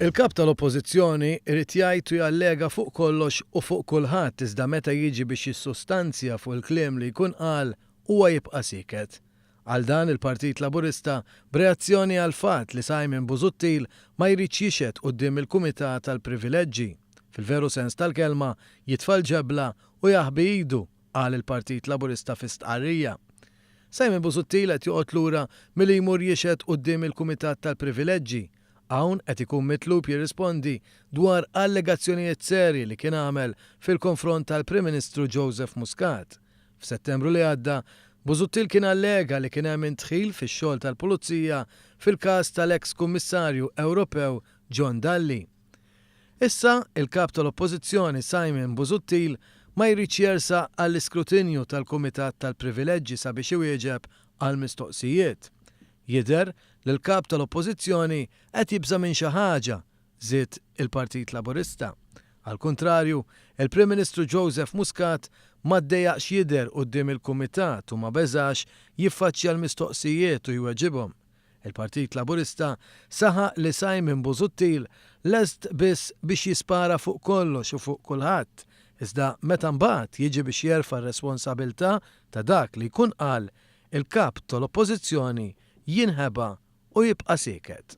Il-Kap tal-Oppożizzjoni irid jgħid u jallega fuq kollox u fuq kulħadd iżda meta jiġi biex jissustanzja fuq il-kliem li jkun qal huwa jibqa' sieket. Qal dan il-Partit Laburista b'reazzjoni għall-fatt li Simon Busuttil ma jridx jixhed quddiem il-Kumitat għall-Privileġġi. Fil-veru sens tal-kelma, jitfa' l-ġebla u jaħbi idu, qal il-Partit Laburista fi stqarrija. Simon Busuttil qed joqgħod lura milli jmur jixhed quddiem il-Kumitat tal-Privileġġi. Hawn qed ikun mitlub jirrispondi dwar allegazzjonijiet serji li kien għamel fil-konfront tal-Prim Ministru Joseph Muscat. F'Settembru li għadda, Busuttil kien allega li kien hemm indħil fix-xogħol tal-Pulizija fil-każ tal-eks Kummissarju Ewropew John Dalli. Issa, il-Kap tal-Oppożizzjoni Simon Busuttil ma jridx jersaq għall-iskrutinju tal-Kumitat tal-Privileġġi sabiex iwieġeb għall-mistoqsijiet. Jidher li l-Kap tal-Oppożizzjoni qed jibża' minn xi ħaġa, żied il-Partit Laburista. Għall-kuntrarju, il-Prim Ministru Joseph Muscat ma ddejjaqx jidher quddiem il-Kumitat u ma beżax jiffaċċja l-mistoqsijiet u jweġibhom. Il-Partit Laburista saħaq li Simon Busuttil lest biss biex jispara fuq kollox u fuq kulħadd, iżda meta mbagħad jiġi biex jerfa' r-responsabilità ta' dak li jkun qal, il-Kap tal-Oppożizzjoni jinħeba u jibqa' sieket.